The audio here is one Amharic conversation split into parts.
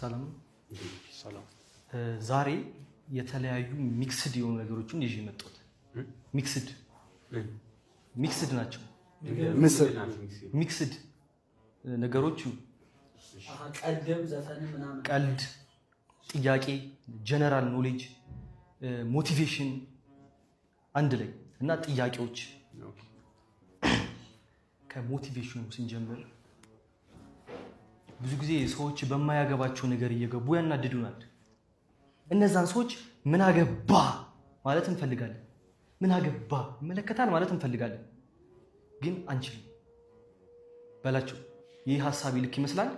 ሰላም። ሰላም። ዛሬ የተለያዩ mixed የሆኑ ነገሮችን ይዤ መጣሁት። Mixed mixed ናቸው። ምስር። Mixed ነገሮች። ቀልድም ዘፈንም ምናምን። ቀልድ፣ ጥያቄ፣ general knowledge፣ motivation አንድ ላይ እና ጥያቄዎች። ከ motivation ኑ ስንጀምር ብዙ ጊዜ ሰዎች በማያገባቸው ነገር እየገቡ ያናድዱናል። እነዛን ሰዎች ምን አገባ ማለት እንፈልጋለን። ምን አገባ፣ ይመለከታል ማለት እንፈልጋለን፣ ግን አንችልም። በላቸው፣ ይህ ሀሳቢ ልክ ይመስላል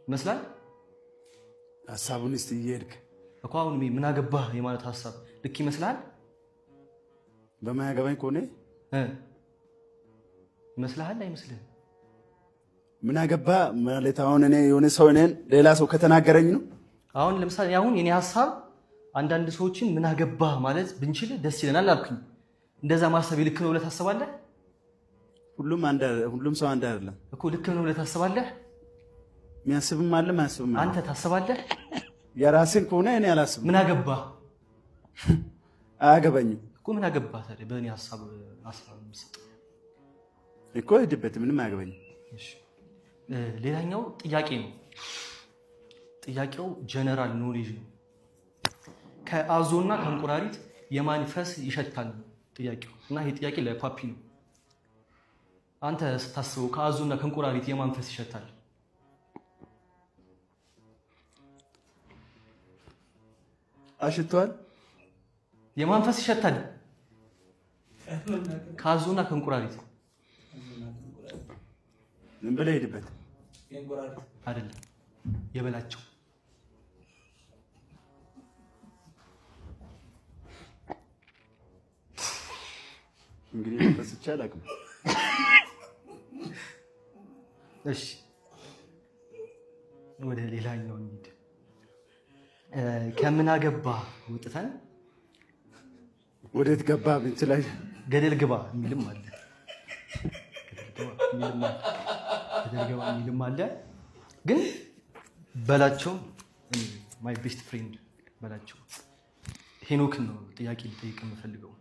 ይመስላል። ሀሳቡን እስቲ እየሄድክ። እኮ አሁን ምን አገባ የማለት ሀሳብ ልክ ይመስላል? በማያገባኝ ከሆነ። ይመስልሃል አይመስልህም? ምን አገባ ማለት አሁን እኔ የሆነ ሰው እኔን ሌላ ሰው ከተናገረኝ ነው። አሁን ለምሳሌ አሁን የኔ ሀሳብ አንዳንድ ሰዎችን ምን አገባ ማለት ብንችል ደስ ይለናል አልኩኝ። እንደዛ ማሰብ ልክ ነው ብለህ ታስባለህ? ሁሉም ሰው አንድ አይደለም። እኮ ልክ ነው ብለህ ታስባለህ? የሚያስብም አለ፣ ማያስብም አለ። አንተ ታስባለህ? የራስን ከሆነ እኔ አላስብም። ምን አገባ? አያገባኝም። እኮ ምን አገባ ታዲያ በእኔ ሀሳብ ሀሳብ የምሰጠው? እኮ ሂድበት፣ ምንም አያገባኝም። እሺ፣ ሌላኛው ጥያቄ ነው። ጥያቄው general knowledge ነው። ከአዞና ከእንቁራሪት የማን ፈስ ይሸታል ነው ጥያቄው። እና ይሄ ጥያቄ ለፓፒ ነው። አንተ ስታስበው ከአዞና ከእንቁራሪት የማን ፈስ ይሸታል? አሽቷል። የማን ፈስ ይሸታል? ከአዞና ከእንቁራሪት። ዝም ብለህ ሂድበት። አይደለም፣ የበላቸው። እንግዲህ ፈስቼ አላውቅም። እሺ፣ ወደ ሌላኛው እንሂድ። ከምን አገባ ወጥተን ወዴት ገባ ብንችል። ገደል ግባ የሚልም አለ። ገደል ግባ የሚልም አለ። ገደል ግባ የሚልም አለ። ግን በላቸው፣ my best friend በላቸው፣ ሄኖክን ነው ጥያቄ ልጠይቅ የምፈልገው።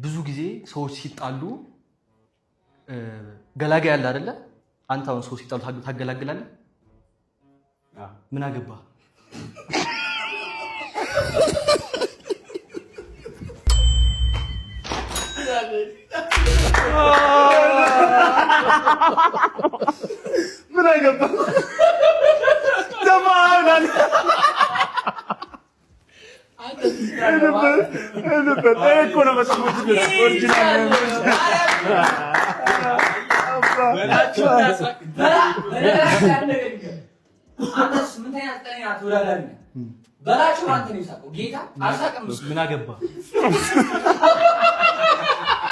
ብዙ ጊዜ ሰዎች ሲጣሉ ገላጋይ አለ አይደለ? አንተ አሁን ሰው ሲጣሉ ታገላግላለህ? ምን አገባ? ምን አገባ ደግሞ አሁን አለ። ሂድበት። ይሄ እኮ ነው በጣም original። አንተ ስምንተኛ ዘጠነኛ ተወዳዳሪ ነህ። በላቸው አንተ ነው የሳቀው። ጌታ አልሳቅም እሱ። ምን አገባ?